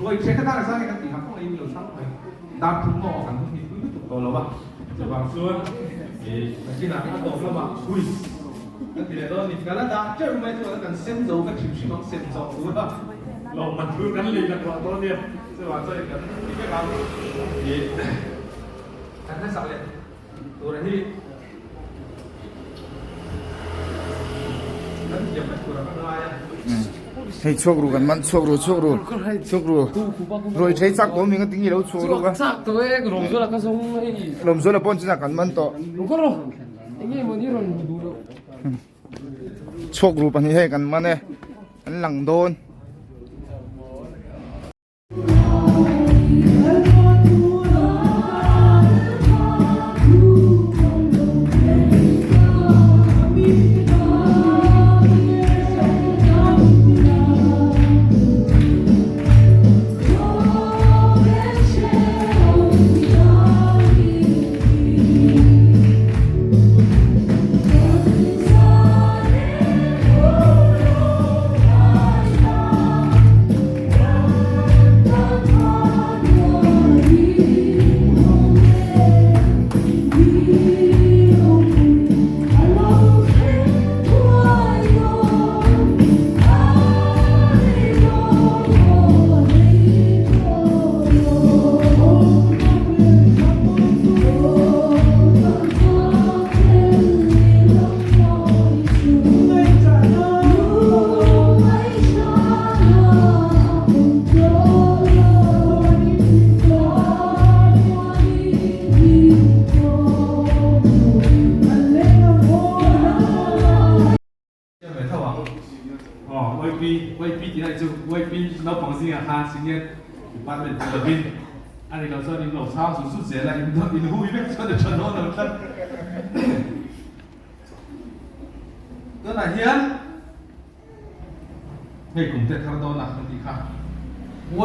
Ruai ṭhe kha dar zang e kan tih kha kawng ei milo chang mai dar thum maw kan hun hi pui lutuk tawh lo a chuvang chuan nakinah a tawp lamah quiz kan ti leh dawn a ni ka la dah teuh mai chuan kan sem zo ka hrim hrim ang sem zawh tur a lawmman tur kan lei laklawh dawn nia chuvang chuan kan ti vek ang kan hmasak leh tur hi kan thiam vek tur a kan ngai a. Hei chhuak ru kan man chhuak ru chhuak ru chhuak ru ruai thei chak tawh mi nga tinge lo chhuak ru ka chak tawh e Lawmzuala ka zawng hei Lawmzuala pawn chuna kan man tawh ru enge mawni rawn duh loh chhuak ru pahnih hei kan man e an lang dawn. Tunah hian hei kum te thar dawn a kan tih kha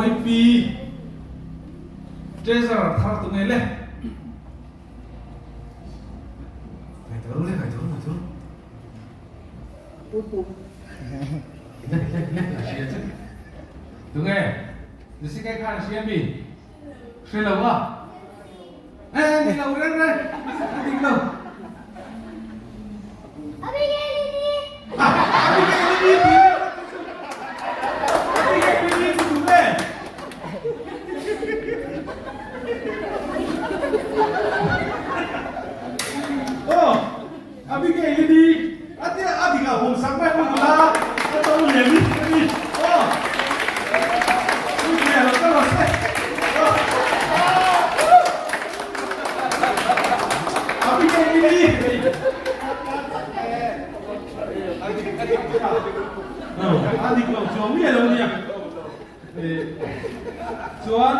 YP Treasurer thar tu nge le ngai tur le ngai tur ngai tur le le le a hria chu tu nge Jessica khan a hria mi hre lo a e ni lo reng reng a dik lo A dik lo chuang miah lo nia. Chuan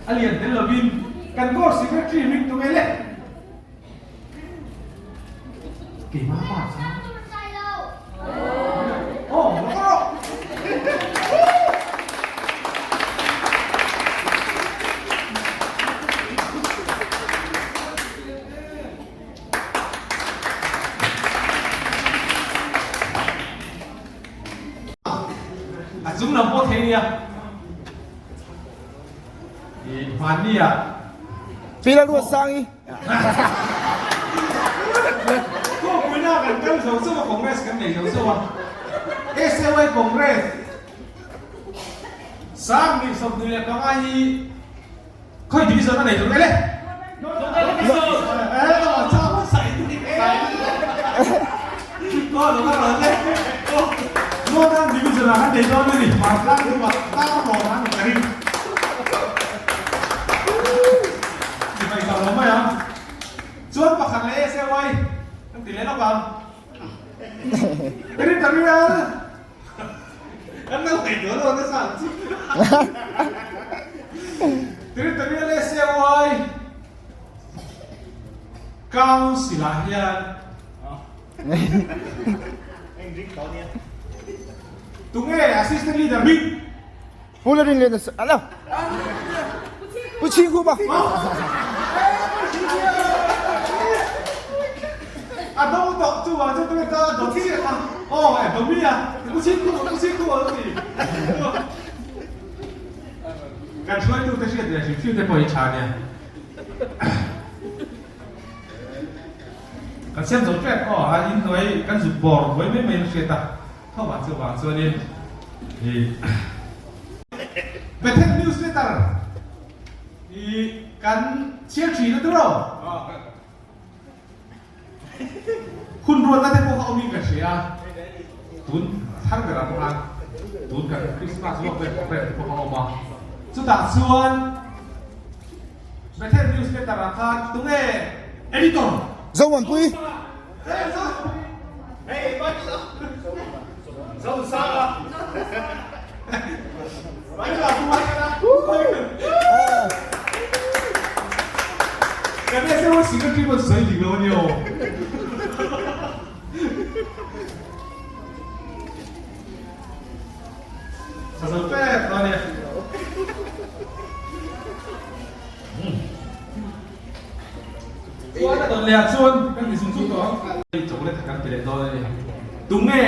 a lian tel lovin kan court secretary hming tum e le. Keimah pa kha. Aw, lo ka rawh. A chung lam pawh thei nia. I hmanni ah. Pila ruat sang i. Khawpuina kan kal zo zo a Congress kan nei zo zo a. SAY Congress 2025 hi Khawi division a nei tur ele. Northern division ah kan nei dawn a ni. Hmartlang chu a tar rawng an ka ring. Sipai ka lo mai ang. Chuan pakhat leh SAY kan ti leh lawk ang. Territorial. Kan lo ngaihtuah lo nasa ang chu. Territorial SAY Council ah hian Tunge Assistant Leader bik? Pu la rin len a lo. Pu Ching Khum a. A do tawh chu vang chuan tunge ta a do chiah kha. Aw e do mi a. Pu Ching Khum a Pu Ching Khum a lo ti. Kan hruaitu te hriat leh hrim hrim te pawh hi tha nia. Kan siam zo ṭep aw a in hnuai kan zuk bawr buai mai mai in hriat a. Tho vang chu vang chuanin i Bethel newsletter i kan chhiar thin a tiro. Hun ruatna te pawh kha awmin ka hria a, tun thar berah pawh khan tun kan Christmas ruak vel program te pawh kha awm a, chutah chuan Bethel newsletter ah khan tunge editor? Zomuanpui. Chuan a dawn leh ah chuan kan ti zung zung tawh ang. Chocolate kha kan ti leh dawn a ni. Tunge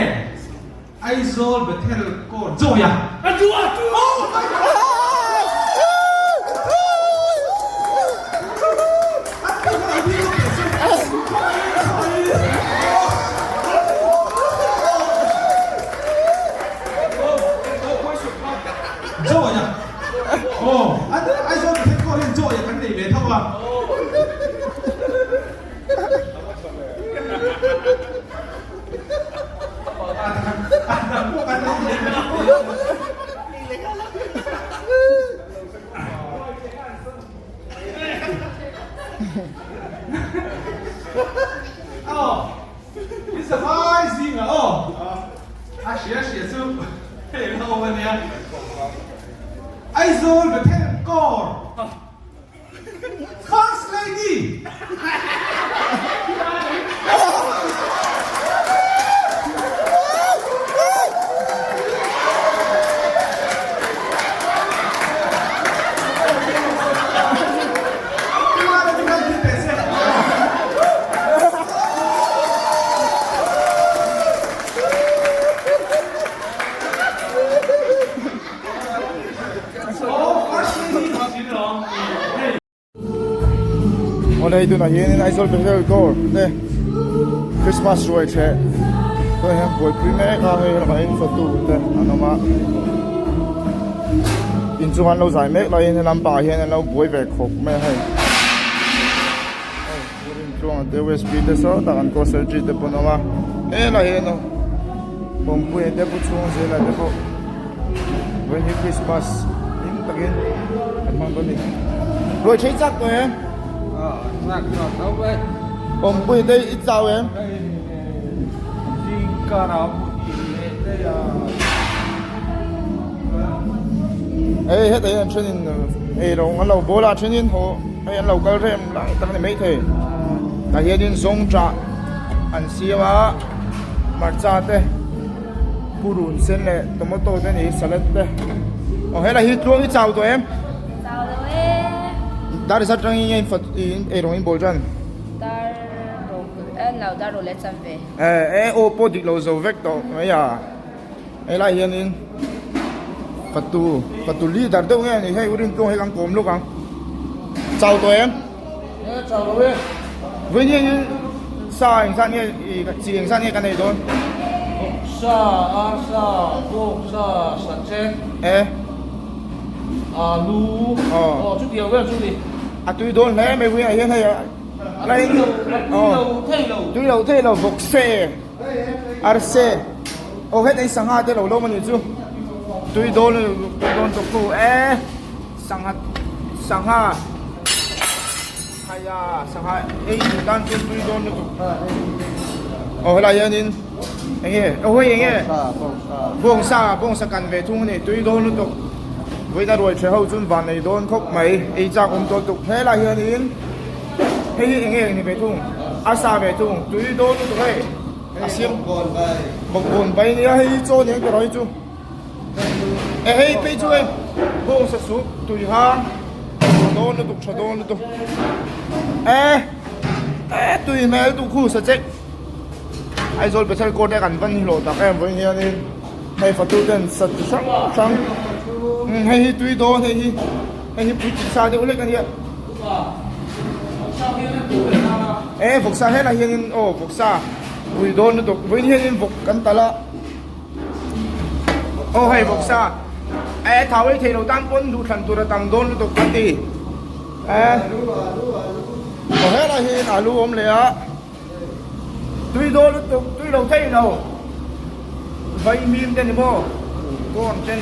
Aizawl Bethel Court Joya? A chu a chu! Joya! Aw, Aizawl Bethel Court hian Joya kan nei ve tho a. Aizawl Bethel Corps First Lady! Awle hei tunah hianin Aizawl Bethel Corps te Christmas ruai thleh tunah hian buaipui mek a hei lamah hian fatu te an awm a inchung an lo zai mek laiin helam pangah hian an lo buai ve khawp mai a hei Rinchhuang te usb te saw tak an coaster tree te pawh an awm a helai hian awmpuia te pu chhung zela te pawh vawiin hi christmas hlim takin an hmang dawn a ni ruai thei chak tawh em awmpuia te i chau em. Karah muhil leh daih a. Hei hetah hian thenin ei lo an lo bawl a thenin haw hei an lo kal rem lai tak a ni maithei tah hianin zawngṭah an siam a hmarcha te purun sen leh tomato te a ni salad te aw helai hi tluang hi chau tawh em? Chau lo e. Dar zat atangin nge in eirawng in bawl tan? Dar ro eh lo dar ro leh chan ve. Eh eh aw pawh dik lo zo vek tawh mai a helai hianin fatu fatu leader deuh nge ni hei u Rintlung hei kan kawm lawk ang chau tawh em? Eh chau lo e. Vawiin hianin sa engzat nge ih chi engzat nge kan nei dawn? Vawksa, arsa, vawksa, sachek. Eh. Alu. Aw. Aw chutiang vel chu ni. A tui dawn hle mai vawiin ah hian hei Tui lo thei lo vawk se arse aw heta hi sangha te lo lawm a nih chu tui dawn tui dawn tawp khu e sangha sangha haiya sangha ei duh tan chuan tui dawn lutuk aw helai hianin eng nge aw hei eng nge bawngsa bawngsa kan ve thung a ni tui dawn lutuk vawiina ruai ṭhe ho chuan van nei dawn khawp mai ei chak awm tawh lutuk helai hianin hei hi eng nge ni ve thung a sa ve thung tui dawn lutuk hei a siam bawkbawn bai nia hei hi chaw nen ka rawi chu e hei phei chu hei bawngsa sup tui hang dawn lutuk tha dawn lutuk e e tui hmel duh khu sa chek Aizawl Bethel Court te kan van hlawh tak em vawiin hianin hei fatu ten sa chi hrang hrang hei hi tui dawn hei hi hei hi puitling sa deuh hlek a nia e vawksa helai hianin aw vawksa pui dawn lutuk vawiin hianin vawk kan talh a aw hei vawksa e thau ei theilo tan pawn duhthlan tur a tam dawn lutuk kan ti e aw helai hian alu awm leh a. Tui dawn lutuk, tui lo thei lo. Vaimim te ni maw? Corn ten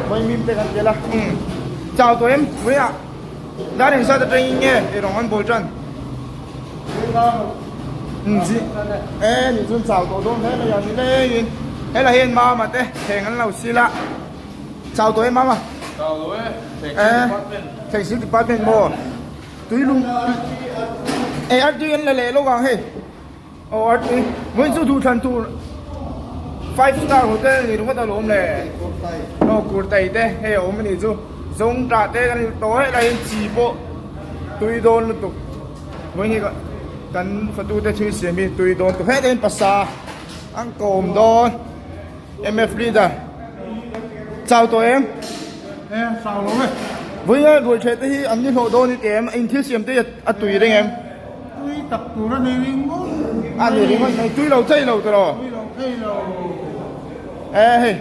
vaimim te kan tel a. Umm. Chau tawh em? Vawiah dar engzat atangin nge eirawng an bawl tan? Umm zi e nih chuan chau tawh dawn hle mai a ni lengin. Helai hian mama te thleng an lo sil a. Chau tawh em mama? Chau lo e. Thleng sil department. Thleng sil department maw? Tuilung eh artui an la leh lawk ang hei aw artui vawiin chu duhthlan tur five star hotel ni ringawt alawm le aw kurtai te hei a awm anih chu zawngtah te kan tawh heh laiin chi pawh tui dawn lutuk vawiin hi kan fatu te thil siam hi tui dawn tuk heta hian pasa an kawm dawn mf leader chau tawh em e chau lo e vawiin a ruai ṭheh te hi an ni hlawh dawn i ti em in thil siam te hi a tui reng em tui tak tur a ni ringawt a ni ringawt mai tui lo thei lo tawh tui lo thei lo e hei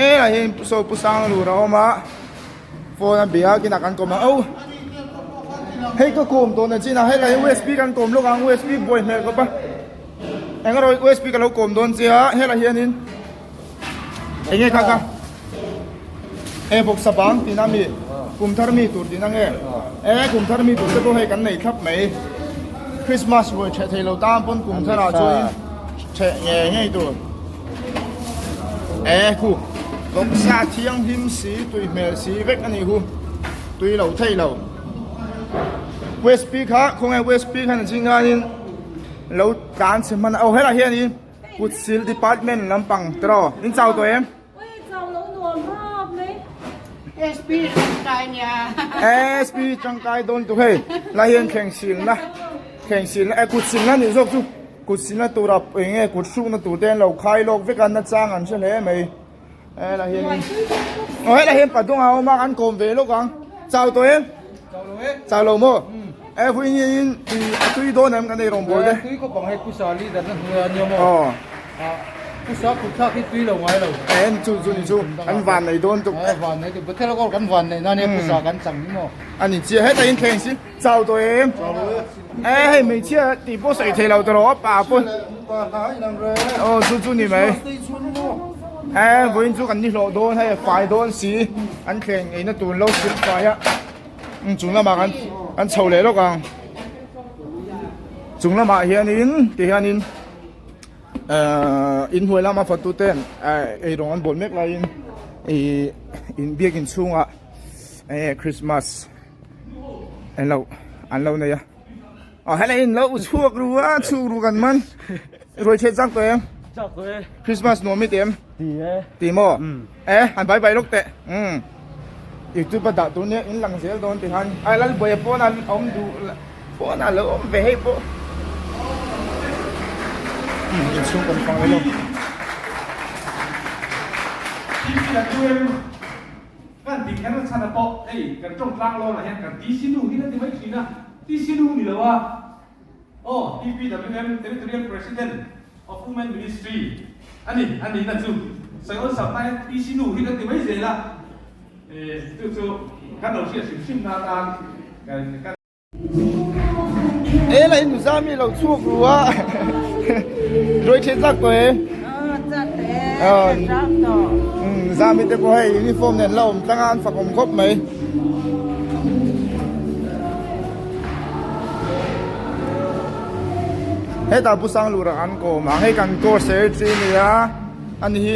e lah hian saw pu sang lur a awm a phone a bia a kinah kan kawm ang oh hei ka kawm tawh na chin a hei lah hi usb kan kawm lawk ang usb buai hmel khawp a. Eng erawh usb ka lo kawm dawn che a helai hianin eng nge kha kha e bawksa bang tihna mi kum thar mi tur tihna nge e kum thar mi tur te pawh hei kan nei thlap mai Christmas ruai theh thei lo tan pawn kum thar ah chuan theh nge ngei tur e khu bawksa thianghlim si tui hmel si vek a nih khu tui lo thei lo usb kha khawnge usb khan a ching hianin. Lo tlan chhe hman a aw helai hianin kut sil department lampang tiraw in chau tawh em? SP tangkai nia. SP tangkai dawn tuk hei lai hian thleng silna thleng silna eh kut silna nih zawk chu kut silna tura eng nge kut hrukna tur te an lo khai lawk vek a nachang an hre hle mai helai hianin aw helai hian padawng a awm a an kawm ve lawk ang chau tawh em? Chau lo maw? E vui ni in a tui dawn em kan ei rawngbâwl te. Tui khawp ang hei Pusa leader na hnuai a nia maw? Aw. Pusa kut thlak hi tui lo ngai lo. E ni chu chu ni chu kan van nei dawn tuk. E van nei tuk Bethel kawr kan van nei na nia Pusa kan chang ni maw? A ni chiah heta in thleng si chau tawh em? Chau lo e. E hei hmeichhia tih pawh sawi thei lo tawh a pa pawh. Aw chu chu ni mai. E vawiin chu kan ni hlawh dawn hei fai dawn si an thleng eina tur lo sil fai a. Chung lamah kan kan chho leh lawk ang chung lamah hianin ti hianin. Ehh inhnuai lama fatu ten eirawng an bawl mek laiin ihh in biakin chhungah enge Christmas an lo an lo nei a aw helai in lo chhuak ru a chhuk ru kan man ruai chhe chak tawh em Chak tawh e. Christmas nuam i ti em? Ti e. Ti maw? E han bai bai lawk teh umm youtube a dah tur nia in lang zel dawn ti khan a Lalbuaia pawn a awm duh pawn a lo awm ve hei pawh umm inchhung kan fang leh lawk. Kan ti kher chhan a pawh hei kan tawng tlang lawn ah hian kan TC nu hi na ti mai thin a, TC nu ni lo a. Aw, TPWM, Territorial President of Women Ministry, a ni, a nihna chu sawi awlsam na hian PC nu hi kan ti mai zel a, chu chu kan lo hriat hrim hrim na atan kan. E la in nuza mi lo chhuak ru a ruai then chak tawh e. Nuza mi te pawh hei uniform nen la awm tlang a an fak awm khawp mai. Hetah Pu Sanglura an kawm ang hei kan course secretary a ni a ani hi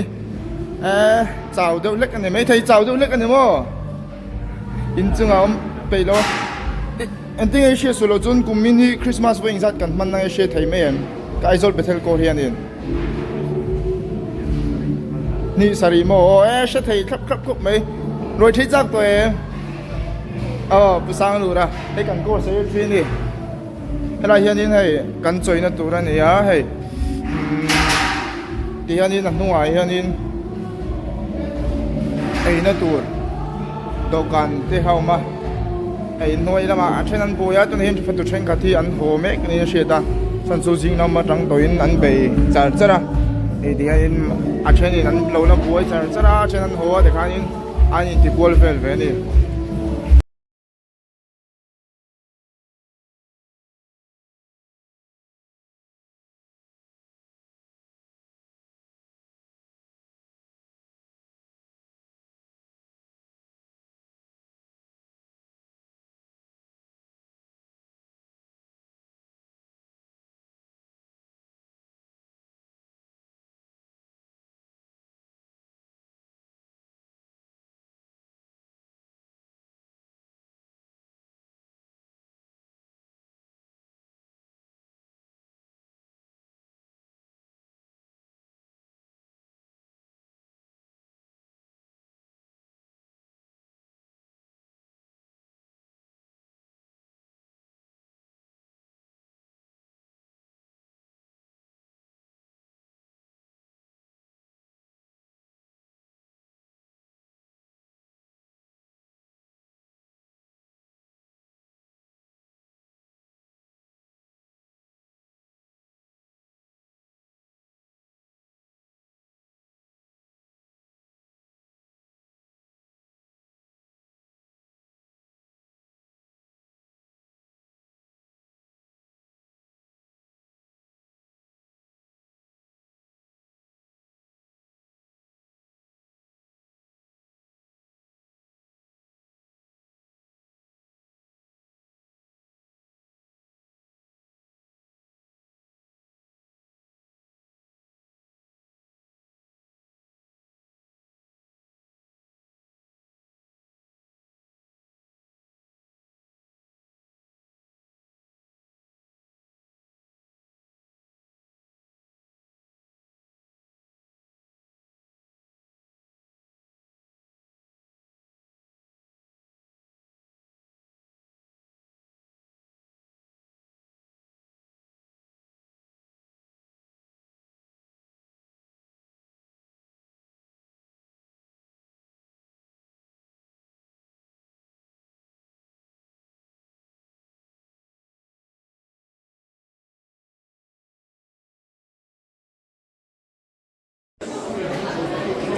eh chau deuh hlek a ni maithei chau deuh hlek a ni maw inchungah a awm peih lo a engtin nge i hriat suh loh chuan kum min hi Christmas pawh engzat kan hman ang i hriat thei mai em ka Aizawl Bethel court hian in hnih sarih maw aw e hre thei thlap thlap khawp mai ruai thei chak tawh em. Aw Pu Sanglura hei kan course hi thin a ni helai hianin hei kan chawina tur a ni a hei tihianin a hnungah hianin eina tur dawhkan te a awm a hei hnuai lamah a then an buai a tunah hian fatu thenkhat hi an haw mek niin a hriat a chhan chu zing lam atang tawhin an bei char char a hei tihianin a thenin an lo la buai char char a a then an haw a tikhanin. An inti kual vel ve a ni.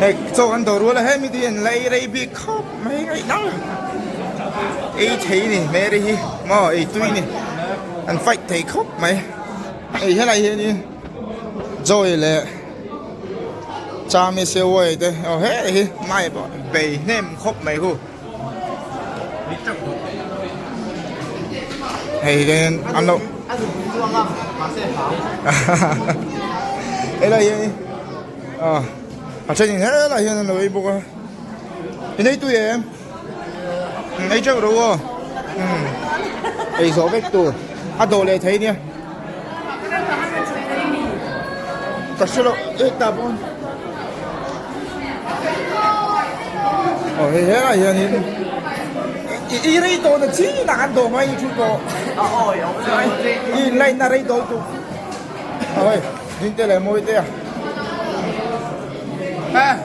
Hei chaw kan dawr rual a hemi te hi an la ei rei bik khawp mai ngaih ang ei thei ni Mary hi maw ei tui ni an fight thei khawp mai hei helai hianin Joy leh Chami Sewai te aw hei hi mai pawh bei hnem khawp mai hu. Hei hian an lo Helai hian ah a thenin helai hian an lo ei bawk a in ei tui em ei teuh ro aw umm ei zawh vek tur a dawh leh thei nia ka hre loh e tah pawh aw hei helai hianin i rei tawh na chinah an dawh mai thu tawh i inline na rei tawh lutuk. Ôi, dính tê lại môi tê à. À.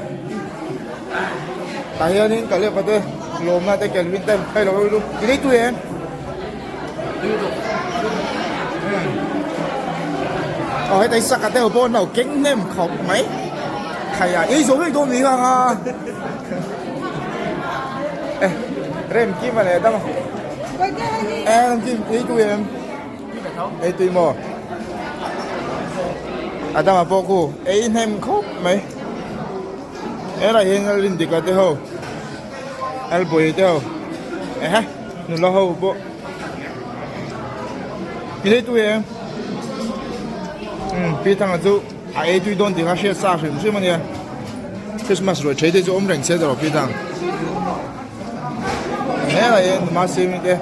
Tại hian in ka lep te lawm na te Kelvin te hei lo lu i nei tui em Ờ hei tai saka te ho pawh an lo keng hnem khawp mai khai a ei zo vek dawn ni kha e rem kim a leh dam a e rem kim ei tui em Ei tui maw? A dangah pawh khu ei hnem khawp mai. Helai hian a rin dik a te ho elbow te ho ehe nula ho pawh i ei tui em? Umm pi thanga chu a ei tui dawn tih kha hriat sa hrim hrim a nia Christmas ruai thei te chu awm reng se tawh pi thang. Helai hian numa simi te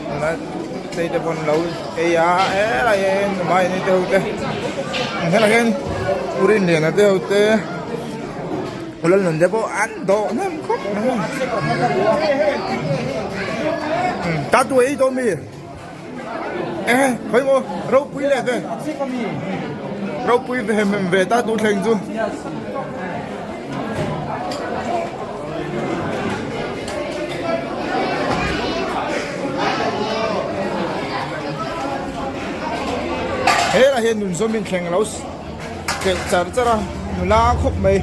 nula chei te pawn lo ei a helai hian numa ini te ho te helai hian u rinliana te ho te u lalnun te pawh an dawh hnem khawp mai ta tu ei tawh mi e khawi maw ropui leh ve ropui ve hmem ve ta tu thleng chu. Helai hian nun zawmin thleng a lo kelh char char a nula khawp mai.